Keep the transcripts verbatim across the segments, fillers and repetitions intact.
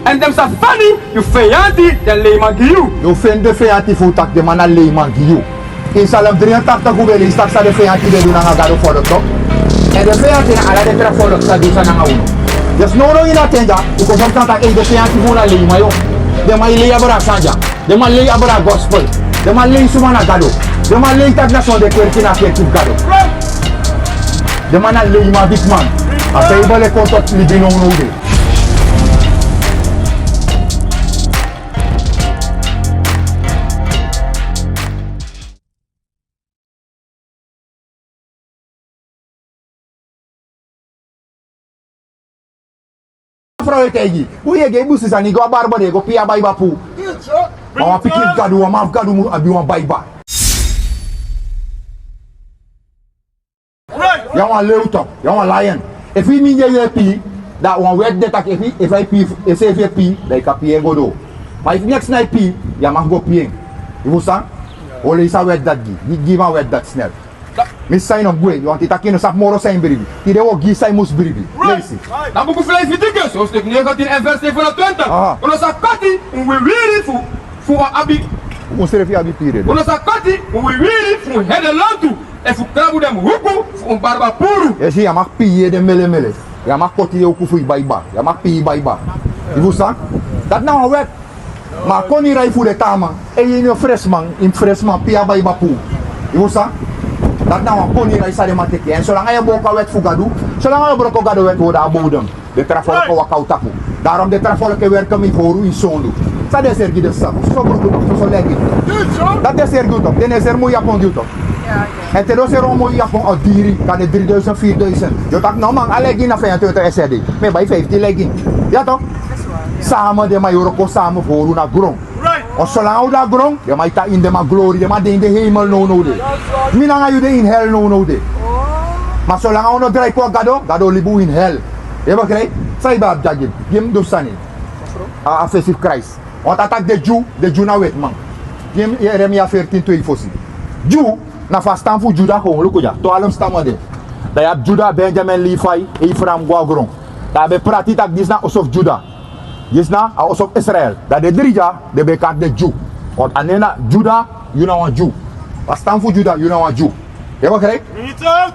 Èn den sa feni yu feyanti, den leiman gi yu. Yu feni den feyanti fu yu, taki den man na leiman gi yu. Ini Psalm dri en takti fu ben leisi taki san den feyanti ben du nanga Gado folku, tok. Èn den feyanti na ala den tra folku san du san nanga unu. Disi now now ini a ten dya, yu kon sabi taki ei, den feyanti fu unu na leiman, yu. Den man e lei abra a sani dya. Den man lei abra a gospel. Den man lei suma na Gado. Den man lei taki na sonde kerki na kerki fu Gado. Den man na leiman, bigi man. A Bijbel e kon toti libi now now de. Frow e taigi yu, yu e gi yu busi sani go a barba de go pii a baiba puu. Ma wan pikin fu Gadu, wan man fu Gadu mu abi wan baiba. Yu na wan lew, tok, yu na wan lion. Efu yu mindii e pii, dan wan wet de taki efu, efu a e pii, efu seefi e pii, dan yu kan pii en go doo. Ma efu neks no e pii, yu á mag go pii en. Yu fusutan? Wi o leisi a wet dati gi, gi, gi wan wet dati snel. Mi sain en gwe, yu wani taki yu no sabi moro san yu bribi. Tide wi o gi yu san yu mus bribi. Leisi. Na buku fu Leviticus, hoofdstuk negentien en vers zevenentwintig. Aha. Unu sa koti un wiwiri fu, fu un abi. Un srefi abi pire. Unu sa koti un wiwiri fu un ede lontu, efu krabu den huku fu un barba puru. Yu e si, yu á mag pii yu ede melemele. Yu á mag koti yu uku fu yu baiba. Yu á mag pii yu baiba. Yu fusutan? Dati na wan wet. Ma a konirai fu den taa man, efu yu no fresiman, yu mus fresiman pii a baiba puu. Yu fusutan? Dati na wan konirai san den man teki. Èn solanga yu e broko a wet fu Gadu, solanga yu e broko Gado wet, wi o de a bodem. Den tra folku e waka a yu tapu. Daarom den tra folku e werki mi fu hori yu ini sondu. San den e servi den safu? Soso bruku tok, soso legi. Dati den e servi yu tok. Den no e servi moi yapon gi yu tok. Èn te den o seri wan moi yapon, a o diri, kan de dri duisen, firi duisen. Yu o taki no man, a legi na vijfentwintig S R D. Mi e bai fifty legi. Ya tok? Sama den man e wroko sama fu hori unu na gron. Solanga un de na gron, den man e tan ini den man glori, den man de ini den heimel nownow de. Mi nanga yu de ini hel nownow de. Ma solanga un no drai kon na Gado, Gado o libi un ini hel. Yu e begrijp? San yu ben abi dya gi mi? Gi mi dus sani. A, a fesi fu Christ. Wan taki den Dyu, den Dyu na wetiman. Gi mi Yeremia veertien twee fosi. Dyu, na fu a stam fu Juda kon luku dya. Twaalf stam de. Dan yu abi Juda, Benjamin, Levi, Efraim go na gron. Dan a ben prati taki disi na oso fu Juda. Disi na a oso fu Israel. Dan den dri dya, den ben kari den Dyu. Want a nen na Juda, yu na wan Dyu. A stam fu Juda, yu na wan Dyu. Yu e begrijp?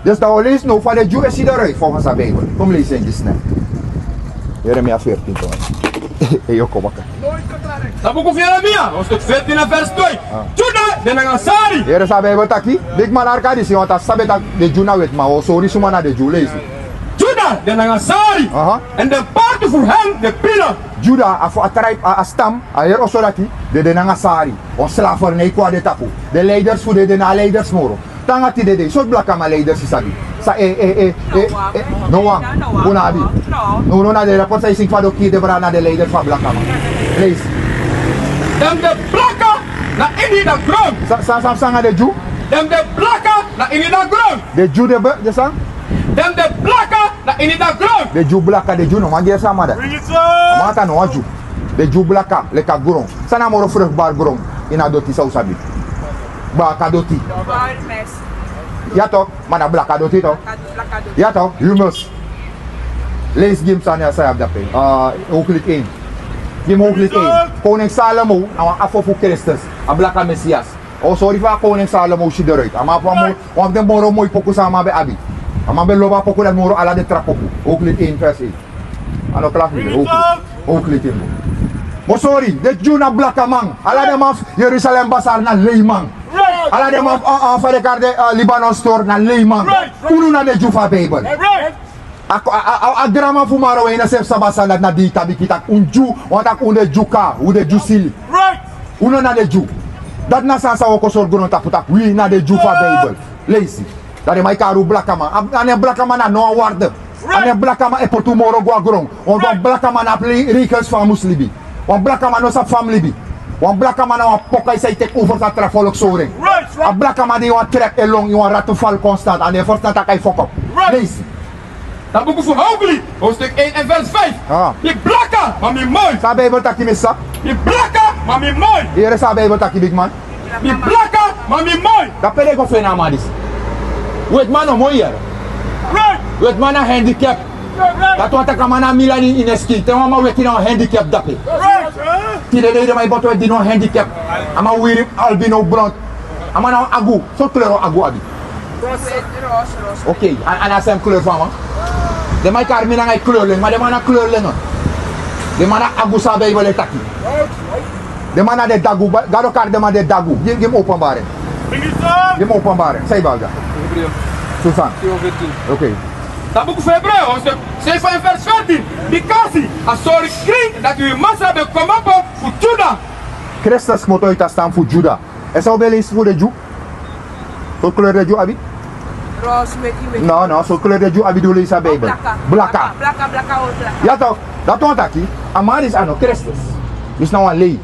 Yes, dan wi o leisi now fa den Dyu e si den roi, volgens a Bijbel. Kon mi leisi en disi na. Yeremia veertien toch. Yu o kon baka. Na buku fu Yeremia, hoofdstuk veertien en vers twee. Ah. Juda de nanga sari. Yere san a Bijbel taki, bigi man, arki disi, want a sabi taki den Dyu na wetiman, wi o sori suma na den Dyu, leisi. Juda de nanga sari. Aha. Èn den parti fu hen de pina. Juda, a fu a tribe, a, a stam, a heri oso dati, den de nanga sari. Wan slavernij kon na den tapu. Den leiders fu den, den no abi leiders moro. Te nanga tide dei, sortu blakaman leiders yu sabi? San, e, e, e, e, no wan. No wan. Un no abi. No, no, na den rapport san yu singi fa den o kiri den brada, na den leiders fu a blakaman. Leisi. Den de blaka na ini a gron. San, san, san, san nanga den Dyu? Den de blaka na ini a gron. Den Dyu de be, den san? Den de blaka na ini a gron. Den Dyu blaka, den Dyu no man gi en sama dati. Bring it up. A man tan no wan Dyu. Den Dyu blaka leki a gron. San na a moro vruchtbaar gron ini a doti san un sabi? Blaka doti. Vuilnis. Ya toch, ma na blaka doti toch. Blaka, blaka doti. Ya toch, humus. Leisi gi mi sani ya san yu abi dape. Ah, Hooglied één. Gi mi Hooglied één. Koning Salomo, na wan afo fu Kristus. A blaka Mesias. O sori fa koning Salomo si eruit. A man abi wan moi, wan fu den moro moi poku san a man ben abi. A man ben lobi a poku dati moro ala den tra poku. Hooglied één vers één. A no klak mi, Hooglied. Hooglied één. Mi o sori, den Dyu na blakaman. Ala den man fu Jerusalem Bazaar na leiman. Ala den man fu, ah, ah, fa den kari den, ah, Libanon Store na leiman. Unu na den Dyu fu a Bijbel. A, a, a, a granman fu Marwei na srefi sabi a sani dati na dei tabiki taki un Dyu, wan taki un de Dyu kaa, un de Dyu sili. Right. Un no na den Dyu. Dati na sani san wi o kon sori grontapu taki wi na den Dyu fu a Bijbel. Leisi. Dan den man e kari un blakaman. A, a nen blakaman na no wan waarde. Right. A nen blakaman e poti un moro go na gron. Want wan blakaman no abi regels fa a mus libi. Wan blakaman no sabi fa a mus libi. Wan blakaman na wan poku san e teki over san tra folku sori en. Right, right. A blakaman de ini wan trek e lon, ini wan rattenval constant. A no e ferstan taki a e fokop. Right. Leisi. Na buku fu Hooglied, hoofdstuk één en vers vijf. Ah. Mi blaka, ma mi moi. San a Bijbel taki, mi sa? Mi blaka, ma mi moi. Yere san a Bijbel taki, bigi man. Mi blaka, ma mi moi. Dan pe den go feni a man disi? Wetiman no moi, yere. Right. Wetiman na handicap. Dati wani taki a man na a milani ini en skin. Te wan man weti na wan handicap dape. Tide dei den man e boto weti dini wan handicap. A man wiri albino blond. A man na wan agu. Sortu kleur wan agu abi? Oké, a, a na a sem kleur fu a man. Den man e kari mi nanga yu kleurling, ma den man na kleurling. Den man na agu san a Bijbel e taki. Den man na den dagu, Gado kari den man den dagu. Gi, gi mi Openbaring. Gi mi Openbaring. San yu abi dya? Hebreeën. Susan. Hebreeën veertien. Oké. Dan buku fu Hebreeën, hoofdstuk zeven en vers veertien. Bikasi a sori krin dati wi Masra ben komopo fu Juda. Kristus komoto uit a stam fu Juda. Èn san un ben leisi fu den Dyu? Sortu kleur den Dyu abi? Roze, weti, weti. No, no, sortu kleur den Dyu abi di un leisi a Bijbel? Blaka. Blaka. Blaka, blaka, o blaka. Ya toch, dati wani taki, a man disi a no Kristus. Disi na wan lei.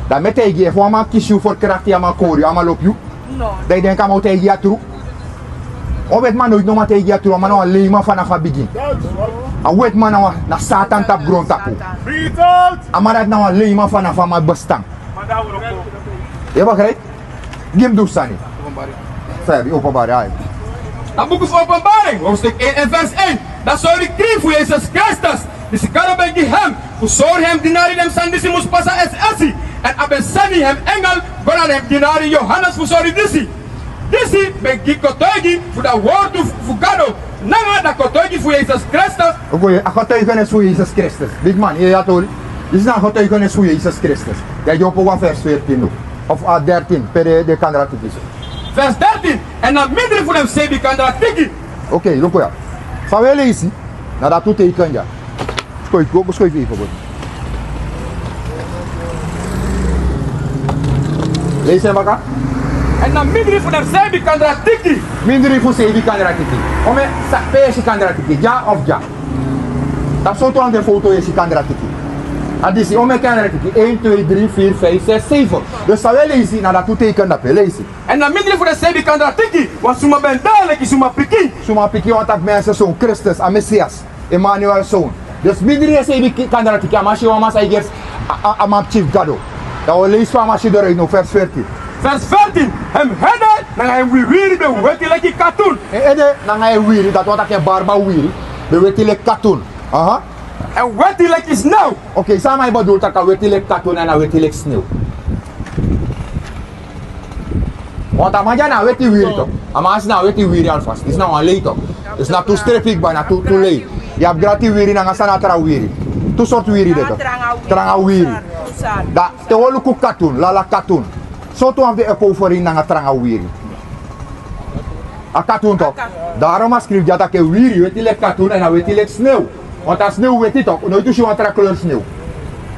Dan mi e taigi yu, efu wan man kisi yu, ferkrakti yu, a man kori yu, a man lobi yu? No. Dan yu denki a man o taigi yu a tru? Wan wetiman noiti no man taigi yu a tru, a man na wan leiman fanafu a bigin. A wetiman na wan, na Satan tapu grontapu. Satan. A man dati na wan leiman fanafu a man bestaan. Yu e begrijp? Gi mi dus sani. San yu abi? Openbaring, ai. A buku fu Openbaring, hoofdstuk één en vers één. Dan sori krin fu Yesus Kristus, disi Gado ben gi hem fu sori hem dinari den sani disi mus pasa esi esi. Èn a ben seni hem engel go na den dinari Yohanes fu sori disi. Disi ben gi kotoigi fu a wortu fu Gado, nanga a kotoigi fu Yesus Kristus. Oké, a kotoigi fu Yesus Kristus. Bigi man, yu e yere a tori? Disi na a kotoigi fu Yesus Kristus. Dan yu e opo go na vers veertien no. Of a dertien, pe den kandra tiki. Vers dertien. Èn na mindri fu den seibi kandra tiki. Oké, luku ya. Fa un e leisi, na dati un teiken dya. Skoifi, go, go skoifi even go. Leisi en baka. Èn na mindri fu den seibi kandra tiki. Mindri fu seibi kandra tiki. Omeni, san, pe yu e si kandra tiki? Dya of dya? Tapu sortu wan foto yu e si kandra tiki? A disi, omeni kandra tiki? Één, twee, drie, vier, vijf, zes, zeven. Dus san un e leisi, na dati un teiken dape. Leisi. Èn na mindri fu den seibi kandra tiki, wan suma ben de leki suma pikin. Suma pikin wani taki mensenzoon, Kristus, a Mesias, Emmanuel zoon. Dus mindri den seibi ki-, kandra tiki, a man si wan man san e gersi a, a, a man pikin fu Gado. Dan un o leisi fa a man si doro ini vers veertien. Vers veertien. En ede nanga en wiwiri ben weti leki katun. En ede nanga en wiwiri, dati wani taki en barba wiwiri, ben weti leki katun. Aha. Èn weti leki snew. Oké, san a man e bedoel taki a weti leki katun èn a weti leki snew? Want a man dya na weti wiwiri toch. A man disi na weti wiwiri alvast. Disi na wan lei toch. Disi na tu strepi kba, na tu, tu lei. Yu abi grati wiwiri nanga san na tra wiwiri. Tu sortu wiwiri de toch. Tranga wiwiri. Dan te un o luku katun, lala katun. Sortu wan fu den e kon fu ini nanga tranga wiwiri? A katun toch. Daarom a skrifi dya taki wiwiri weti leki katun èn a weti leki snew. Want a snew weti toch, un noiti si wan tra kleur snew.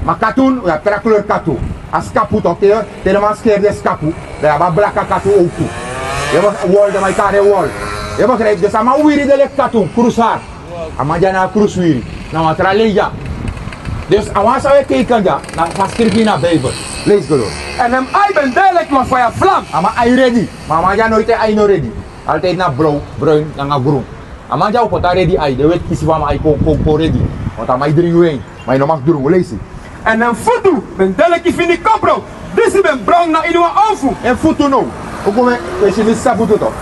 Ma katun, yu abi tra kleur katun. A skapu toch, te, te den man skeri den skapu, dan yu abi a blaka katun owktu. Yu e be-, wol, den man e kari en wol. Yu e begrijp, dus a man wiwiri de leki katun, krusari. A man dya na a krus wiwiri. Na wan tra lei dya. Dus a wan san un e teiken dya, na fa a skrifi ini a Bijbel. Leisi go doro. Èn en ai ben de leki wan faya flam. A man ai redi, ma a man dya noiti en ai no redi. Altijd na blauw, bruin, nanga groen. A man dya o poti a redi ai, den weti kisi fu a man ai kon, kon, kon redi. Want a man e dringi win, ma yu no mag drungu. Leisi. Èn en futu ben de leki fini kopro, disi ben bron na ini wan onfu. En futu now, un kon, un e si disi san futu toch.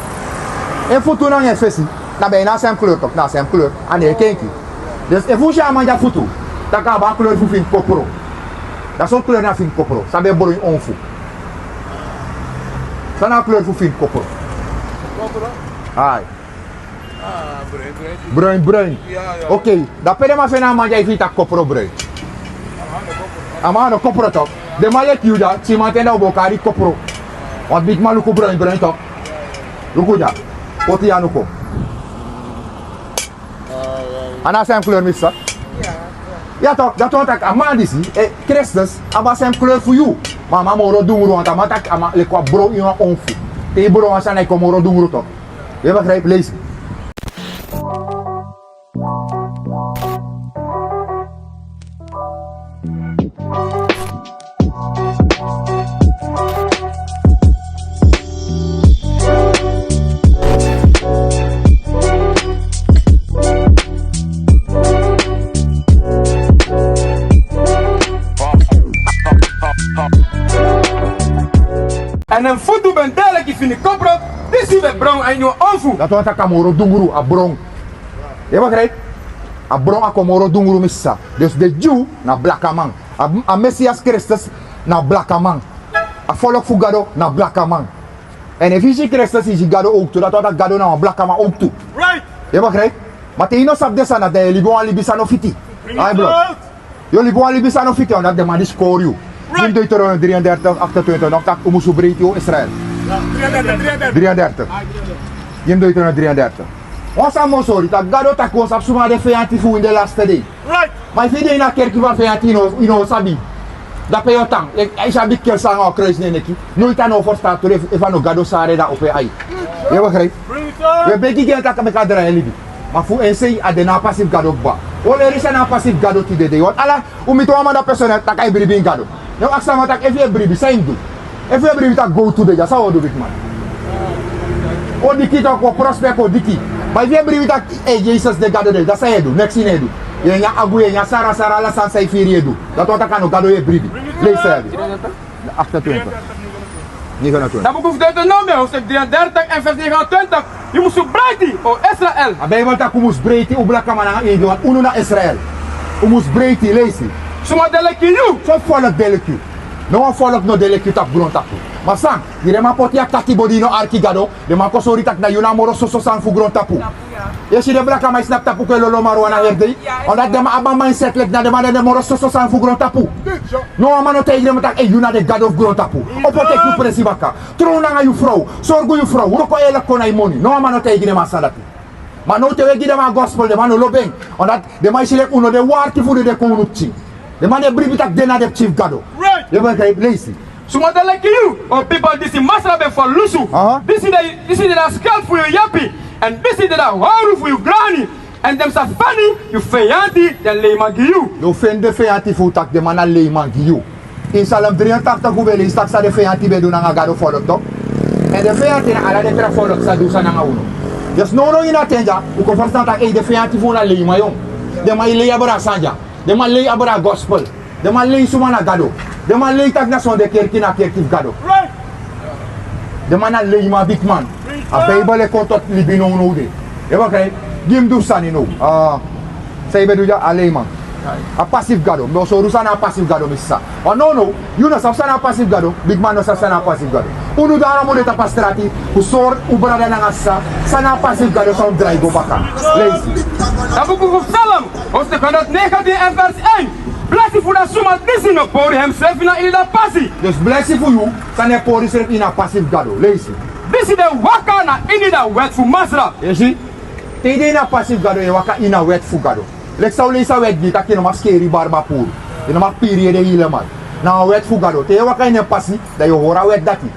En futu nanga en fesi, na ben na a sem kleur toch, na a sem kleur, a no e kenki. Dus efu un si a man dya futu, taki a abi a kleur fu fini kopro. Dan sortu kleur na fini kopro, san ben bron ini onfu? San na a kleur fu fini kopro? Kopro? Ai. Ah, bruin, bruin. Bruin, bruin. Ya, ya. Oké, dan pe den man feni a man dya efu yu taki kopro bruin? A man no kopro. A man no kopro toch. Den man leki yu dya, te yu man ten dan un bo kari kopro. Wan bigiman luku bruin, bruin toch. Luku dya. Poti yu anu kon. Ah, ya, ya. A na a sem kleur mi sisa? Ya, ya. Ya toch, dati wani taki a man disi, eh, Kristus, abi a sem kleur fu yu. Ma a man moro dungru, want a man taki a man leki wan bron ini wan onfu. Te yu bron wan sani, a e kon moro dungru toch. Yu e begrijp, leisi. Èn en futu ben de leki fini kopro, disi ben bron a ini wan onfu. Dati wani taki a moro dungru, a bron. Yu e begrijp? A bron a kon moro dungru, mi sisa. Dus den Dyu na blakaman. A, a Mesias Kristus na blakaman. A folku fu Gado na blakaman. Èn efu yu si Kristus, yu si Gado owktu. Dati wani taki Gado na wan blakaman owktu. Right. Yu e begrijp? Ma te yu no sabi den sani dati, dan yu e libi wan libi san no fiti. Bring it out. Yu o libi wan libi san no fiti, omdat den man disi kori yu. Right. Gi mi Deuteronomium drieëndertig, achtentwintig, no, taki un musu breiti, o Israel. Ja, drieëndertig, drieëndertig. Drieëndertig. Gi mi Deuteronomium drieëndertig. Wan sani mi o sori, taki Gado taki un sabi suma na den feyanti fu wi ini den laste dei. Right. Ma efu yu de ini a kerki fu a feyanti, yu no, yu no sabi. Dape yu o tan, e, e, yu sabi kel sani nanga wan kruis na yu neki. Noiti a no o ferstan tori efu, efu a no Gado san redi a opo en ai. Yu e begrijp? Wi e begi gi en taki meki a drai en libi. Ma fu en sei a de na a pasi fu Gado kba. Un o leri san na a pasi fu Gado tide dei. Want ala, un miti wan man, da personnel taki a e bribi ini Gado. Ne un aksi a man taki efu yu e bribi, san yu mus du? Efu yu e bribi taki gowtu de dya, san un o du, bigi man? Un o diki, taki un o prospect, un o diki. Ma efu yu e bribi taki, eh, Yesus de, Gado de, dan san yu e du? Neks yu no e du. Yu e nyan agu, yu e nyan sara sara, ala sani san yu firi yu e du. Dati wani taki a no Gado yu e bribi. Leisi san yu abi. Achtentwintig. Negenentwintig. Dan buku fu Deuteronomium, hoofdstuk drieëndertig en vers negenentwintig. Yu musu breiti, o Israel. A Bijbel taki un mus breiti, un blakaman nanga Ingi, want unu na Israel. Un mus breiti, leisi. Suma de leki yu. So folku de leki yu? No wan folku no de leki yu tapu grontapu. Ma san, di den man poti yu a taki body, yu no arki Gado, den man kon sori taki na yu na a moro soso sani fu grontapu. Yu e si den blakaman e snapu tapu kon e lolo marijuana heri dei. Omdat den man abi a mindset leki na den man na den moro soso sani fu grontapu. No wan man no taigi den man taki, eh, yu na den gado fu grontapu. Opo, teki yu presi baka. Trow nanga yu frow. Sorgu yu frow. Wroko, e leki, kon na yu moni. No wan man no taigi den man sani dati. Ma now te un e gi den man a gospel, den man no lobi en. Omdat den man e si leki un no de waarti fu du den kownu pikin. Den man e bribi taki den na den pikin fu Gado. Right. Yu e begrijp, leisi. Suma de leki yu, o pipel disi Masra ben ferlusu. Aha. Disi de, disi de na skelpu fu yu yepi. Èn disi de na howru fu yu grani. Èn den sa feni yu feyanti, den leiman gi yu. Yu o feni den feyanti fu yu taki den man na leiman gi yu. Ini Psalm drieëntachtig un ben leisi taki san den feyanti ben du nanga Gado folku tok. Èn den feyanti na ala den tra folku san du san nanga unu. Dus nownow ini a ten dya, un kon ferstan taki, eh, den feyanti fu unu na leiman, yu. Den man e lei abra a sani dya. Den man lei abra a gospel. Den man lei suma na Gado. Den man lei taki na sonde kerki na kerki fu Gado. Den man na leiman, bigi man. A Bijbel e kon tot libi nownow de. Yu e begrijp? Gi mi du sani now. Ah, san yu ben du dya, a leiman. A pasi fu Gado. Mi o sori un san na a pasi fu Gado, mi sisa. Ma nownow, yu no sabi san na a pasi fu Gado. Bigi man no sabi san na a pasi fu Gado. Unu daarom un de tapu a strati, un sori un brada nanga sisa san na a pasi fu Gado, san un drai go baka. Leisi. A buku fu Psalm, hoofdstuk honderdnegentien en vers één. Blesi fu den suma disi no pori hensrefi na ini a pasi. Dus blesi fu yu san no e pori yusrefi ini a pasi fu Gado. Leisi. Disi den waka na ini a wet fu Masra. Yu e si? Te yu de ini a pasi fu Gado, yu e waka ini a wet fu Gado. Leki san un leisi a wet gi, taki yu no man skeri barba puru. Yu no man piri yu ede helemaal. Na a wet fu Gado. Te yu e waka ini en pasi, dan yu o hori a wet dati.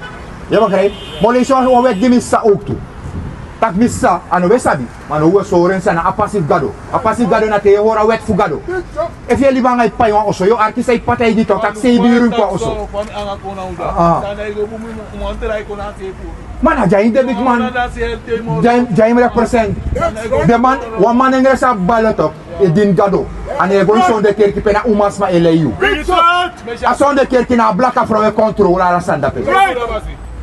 Yu e begrijp? Mi o leisi wan wet gi mi sisa owktu. Taki mi sisa, a no ben sabi. Ma now un e sori en san na a pasi fu Gado. A pasi fu Gado na te yu e hori a wet fu Gado. Efu yu e libi nanga yu p'pa ini wan oso, yu o arki san yu p'pa taigi yu tok, taki sei biri ini wan oso. Ah. Ma na dya yu de, bigi man. Dya yu, dya yu mus represent. Den man, wan manengre san bali tok, e dini Gado. A no e go ini sonde kerki pe na umasma e lei yu. A sonde kerki na a blaka frow e kontrol ala sani dape.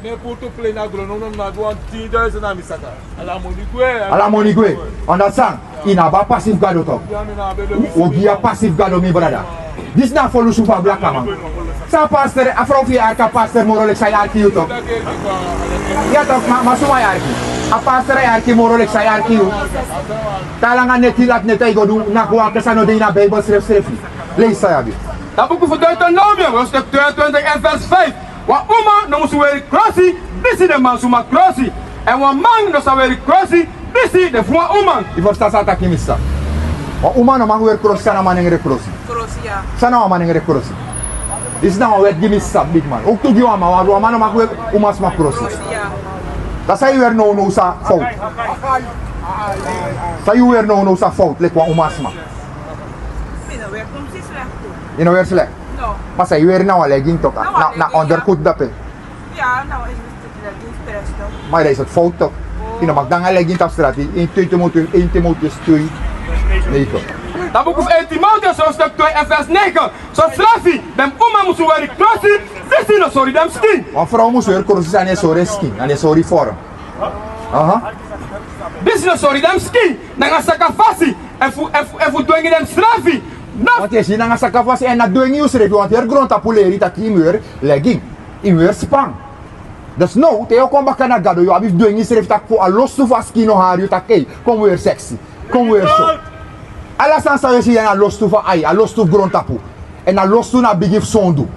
Ne puru tu plei na gron, no, no, no, no, wan tin duizend na mi saka. Ala moni gwe. Ala moni gwe. Understand? Yu no abi a pasi fu Gado tok. Un o gi yu a pasi fu Gado, mi brada. Disi na a ferlusu fu a blakaman. San a pastor, a frow fu yu e arki a pastor moro leki san a e arki yu tok. Ya tok, ma, ma suma e arki? A pastor e arki moro leki san a e arki yu. Te a langa neti, lati neti e go du nakwan, san no de ini a Bijbel srefsrefi. Leisi san yu abi. A buku fu Deuteronomium, hoofdstuk tweeëntwintig en vers vijf. Wan uma no musu weri krosi, disi den mansma krosi. Èn wan man no sa weri krosi, disi den fu wan uma. Yu ferstan san a taki, mi sisa? Wan uma no mag weri krosi, san na manengre krosi. Krosi, ya. San na wan manengre krosi? Disi na wan wet gi mi sisa, bigi man. Owktu gi wan man, wan, wan man no mag weri umasma krosi. Krosi, ya. Dan san yu weri nownow sa fowtu? San yu weri nownow sa fowtu, leki wan umasma? Mi no weri krosi slek. Yu no weri slek? No. Ma san yu weri na wan legging tok, na, na ondergoed dape. Ya, na wan legging tok. Ma dan is het fout tok. Yu no mag nanga legging tapu strati, één Timotheus, één Timotheus twee, negen. A buku fu één Timotheus hoofdstuk twee en vers negen. Sosrefi den uma musu weri krosi, disi no sori den skin. Wan frow musu weri krosi san no e sori en skin, san no e sori en vorm. Aha. Disi no sori den skin nanga saka fasi, èn fu, èn fu, èn fu dwengi densrefi. No. Want yu e si nanga saka fasi, èn na dwengi yusrefi, want heri grontapu leri taki yu mus weri legging, yu mus weri span. Dus now te yu o kon baka na Gado, yu abi fu dwengi yusrefi taki fu a lostu fu a skin no hari yu taki: "Ei, kon weri seksi, kon weri so." Ala sani san yu e si ya na lostu fu a ai, a lostu fu grontapu. Èn a lostu na a bigin fu sondu.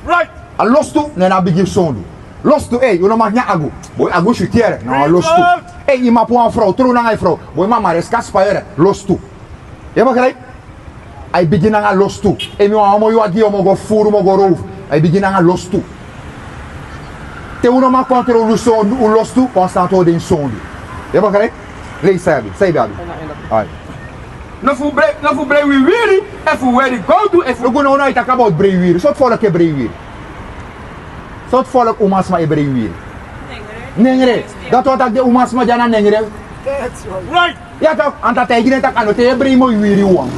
Right. A lostu na a bigin fu sondu. Lostu, ei, yu no mag nyan agu. Boi, agu switi yere, na wan lostu. Ei, yu man puru wan frow, tron nanga yu frow. Boi, mama, reska spa yere, lostu. Yu e begrijp? A e bigin nanga lostu. Ei, mi wan amo yu agi, yu o go furu, yu o go rowfu. A e bigin nanga lostu. Te un no man kontrol un sondu, un lostu, konstant un de ini sondu. Yu e begrijp? Leisi san yu abi, san yu abi. Ai. No fu brei, no fu brei wiwiri, èn fu weri gowtu, èn fu... Luku now, now yu e taki about brei wiwiri. Sortu folku e brei wiwiri? Sortu folku umasma e brei wiwiri? Nengre. Nengre. Dati wani taki den umasma dya na nengre. That's right. Ya toch, a no taigi den taki a no te yu e brei moo wiwiri wawan.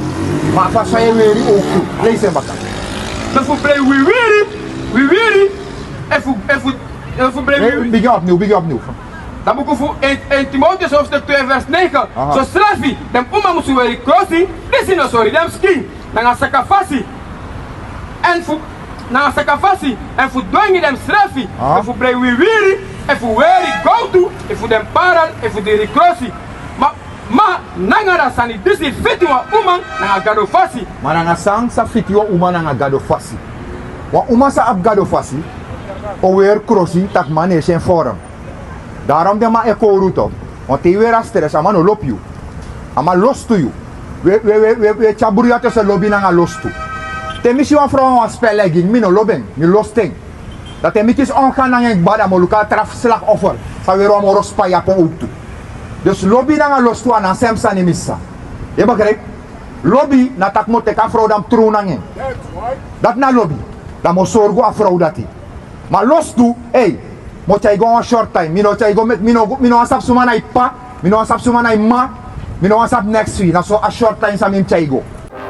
Ma a fasi fa yu e weri owktu. Leisi en baka. No fu brei wiwiri, wiwiri, èn fu, èn fu, èn fu brei wiwiri. Bigin opnieuw, bigin opnieuw. Dan buku fu één, één Timotheus hoofdstuk twee vers negen. Aha. Sosrefi den uma musu weri krosi, disi no sori den skin nanga saka fasi. Èn fu, nanga saka fasi, èn fu dwengi densrefi. Aha. Èn fu brei wiwiri, èn fu weri gowtu, èn fu den paral, èn fu diri krosi. Ma, ma nanga a sani disi fiti wan uma nanga Gado fasi. Ma nanga san sa fiti wan uma nanga Gado fasi? Wan uma san abi Gado fasi o weri krosi, taki man no e si en vorm. Daarom den man e kowru toch. Want te yu weri a stress, a man no lobi yu. A man lostu yu. Wi e, wi e, wi e, wi e, wi e tyari bruya tussen lobi nanga lostu. Te mi si wan frow nanga wan spa legging, mi no lobi en, mi lostu en. Dan te mi kisi omgaan nanga en kaba, dan mi o luku a tra slachtoffer san weri wan moro spa yapon owktu. Dus lobi nanga lostu a no a sem sani, mi sisa. Yu e begrijp? Lobi na taki mi o teki a frow dan mi tron nanga en. Dati na lobi. Dan mi o sorgu a frow dati. Ma lostu, ei, mi o tyari go wan short time. Mi no tyari go meki, mi no, mi no wani sabi suma na yu p'pa, mi no wani sabi suma na yu m'ma, mi no wani sabi neks fu yu. Na so a short time san mi mus tyari go.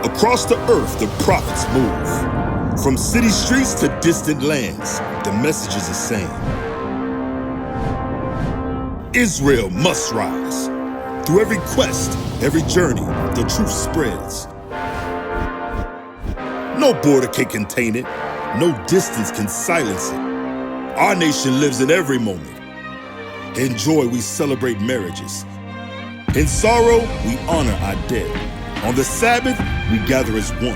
Across the earth, the prophets move. From city streets to distant lands, the message is the same. Israel must rise. Through every quest, every journey, the truth spreads. No border can contain it. No distance can silence it. Our nation lives in every moment. In joy, we celebrate marriages. In sorrow, we honor our dead. On the Sabbath, we gather as one.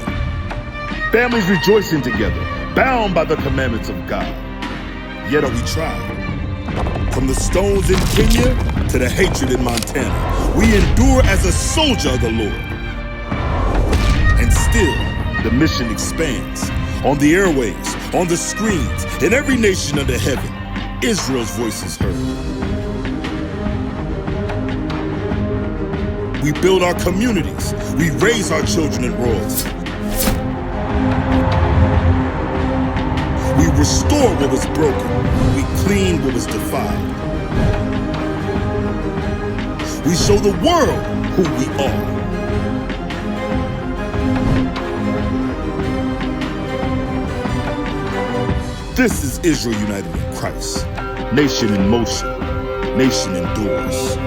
Families rejoicing together, bound by the commandments of God. Yet are we tried. From the stones in Kenya to the hatred in Montana, we endure as a soldier of the Lord. And still, the mission expands. On the airwaves, on the screens, in every nation under heaven, Israel's voice is heard. We build our communities. We raise our children in royalty. We restore what was broken. We clean what was defiled. We show the world who we are. This is Israel united in Christ. Nation in motion. Nation endures.